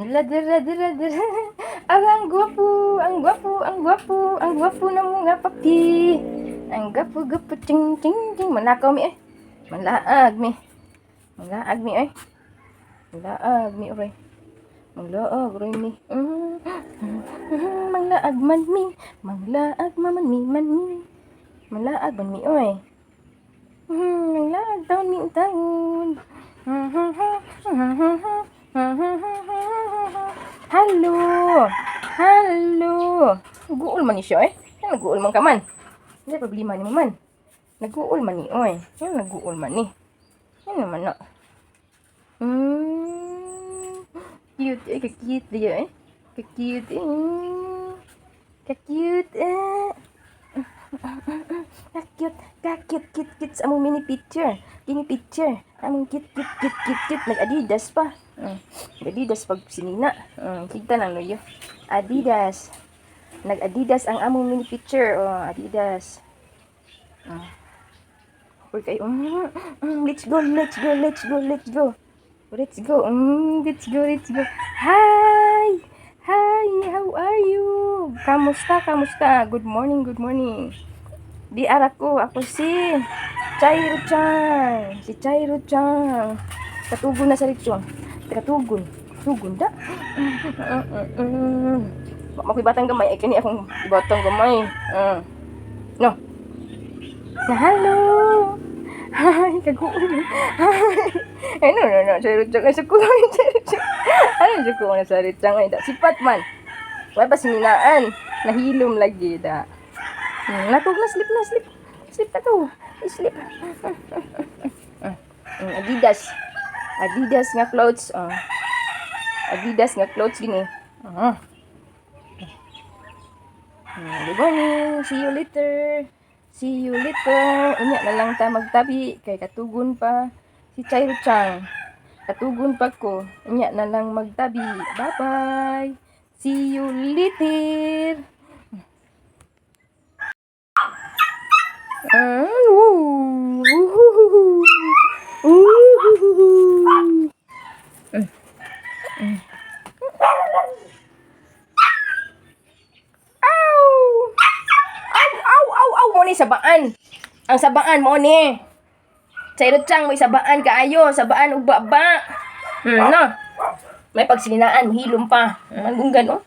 Dira, dira, dira, dira. Ang gwapo, ang gwapo, ang gwapo, ang gwapo na mga papi. Ang gwapo, gwapo, ching, ching, ching. Manlakaw mi eh. Manlaag mi. Manlaag mi eh. Manlaag mi, oray. Manglaag, oray mi. Manglaag man mi. Manglaag man mi, man mi. Manglaag man mi, oy. Manglaag taon mi taon. Hello! Hello! Guol man ni siya eh. Yan, naguol man ka man. Hindi problema ni man. Naguol man ni oy. Yan, naguol man ni. Yan naman na. Cute eh. Ka-cute diya eh. Ka-cute eh. Ka-cute eh. Ka-cute. Ka-cute, cute, cute sa among mini picture. Mini picture. Among cute, cute, cute, cute, cute. Nag-Adidas pa. Nag-Adidas pag sinina. Kita lang nuyo. Adidas. Nag-Adidas ang among mini picture. Oh, Adidas. Okay, let's go, let's go, let's go, let's go. Let's go. Let's go, let's go. Hi! Hi, how are you? Kamusta, kamusta? Good morning, good morning. Di ara ko, ako si Chairo Chang. Si Chairo Chang. Katugon na sa ritsyon. Katugon. Katugon da. Makoy batang gamay. Ay, kani akong batang gamay. No. Na hello. Hi, kaguol. Hi. Ay, no, no, no. Chairo Chang. Ay, suko. Chairo Chang. Ano suko na sa Chang? Ay, da. Sipat man. Wala pa sininaan. Nahilom lagi da. Natug na, sleep na, sleep. Sleep na to. Sleep. Adidas. Adidas nga clothes. Oh. Adidas nga clothes gini. Good morning. See you later. See you later. Unya na lang ta magtabi kay katugon pa si Chairo Chang. Katugon pa ko. Unya na lang magtabi. Bye-bye. See you later. Woo. Woo. Woo. Ow! Aw, aw, aw, aw, mo ni sabaan. Ang sabaan mo ni. Chairo Chang, may sabaan kaayo, sabaan ug baba. No. May pagsilinaan, hilom pa. Ang gunggan, oh.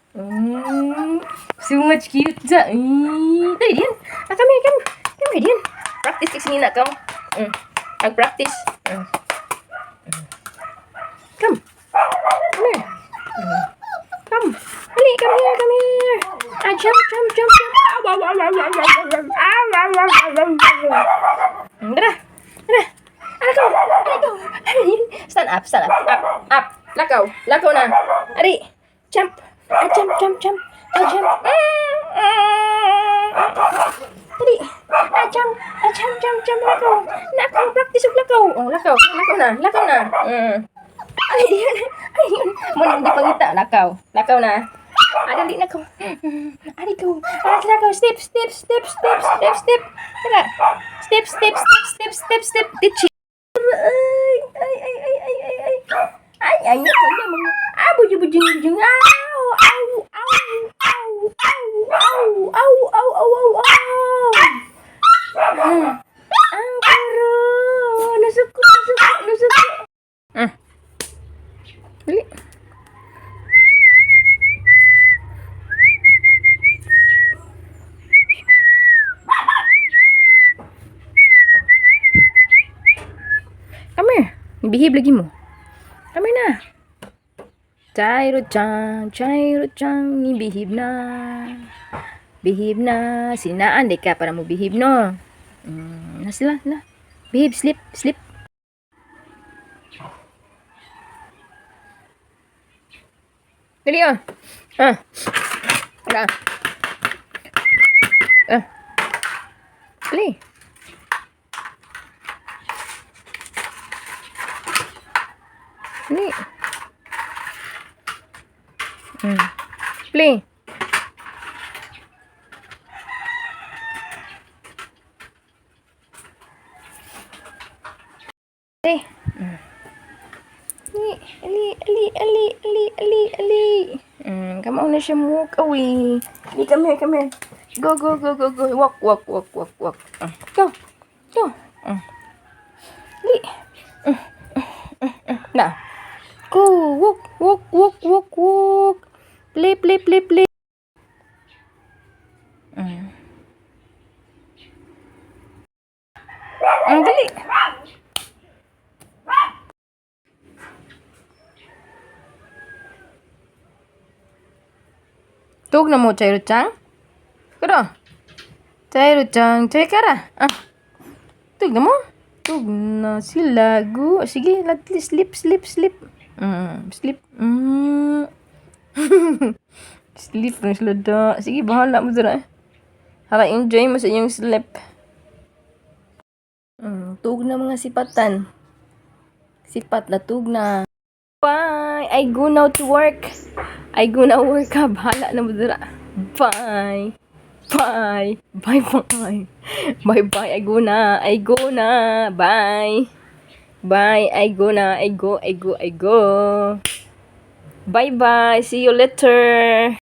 So much cute sa. Dali din. Ah, come here, come. Come here, din. Practice kay sinina ka. Ang practice. Come. Come here. Come. Dali, come here, come here. Ah, jump, jump, jump, jump. Aw, aw, aw, aw, aw, aw, aw, aw, aw, aw, aw, aw, aw. Tara. Tara. Ano ko? Ano ko? Stand up, stand up. Up, up. Lakaw. Lakaw na. Ari. Jump. Ah, jump, jump, jump. Ah, jump. Dali. Ah, jump. Ah, jump, jump, jump. Lakaw. Lakaw. Practice og lakaw. Oh, lakaw. Lakaw na. Lakaw na. Ay, yun. Ay, yun. Muna hindi pangita. Lakaw. Lakaw na. Ah, dali na ko. Ari ko. Ah, lakaw. Step, step, step, step, step, step. Tara. Step, step, step, step, step, step. Dichi. Ay, ay, ay, ay, ay, ay, ay. Ay, ay, ay, ay, ay, ah, buju, buju, buju. Aw, aw, aw, aw, aw, aw, aw, aw, aw, aw, aw. Ang karo. Nasuko, nasuko, nasuko. Dali. Come here. Behave lagi mo. Come here na. Chairo Chang, Chairo Chang, ni behave na. Behave na. Sinaan di ka para mo behave no. Na sila, na. Behave, sleep, sleep. Dali ah. Ah. Tara. Ah. Dali. Dali. Play. Play. Ali, ali, ali, ali, ali. Ali, ali. Kamao na siya walk away. Ali, come here, come here. Go, go, go, go, go. Walk, walk, walk, walk, walk. Go. Go. Ali. Na. Go, walk, walk, walk, walk, walk. Play, play, play, play. Ang dali. Tug na mo, Chairo Chang. Kuro. Chairo Chang, chay kara. Ah. Tug na mo. Tug na sila. Go. Sige, sleep, sleep, sleep. Sleep. Sleep na sila da. Sige, bahala mo dira. Hala, enjoy mo sa inyong sleep. Tug na mga sipatan. Sipat na tug na. Bye! I go now to work. I go now work ha. Bahala na mo dira. Bye! Bye! Bye bye! Bye bye! I go na! I go na! Bye! Bye! I go na! I go! I go! I go! Bye bye! See you later!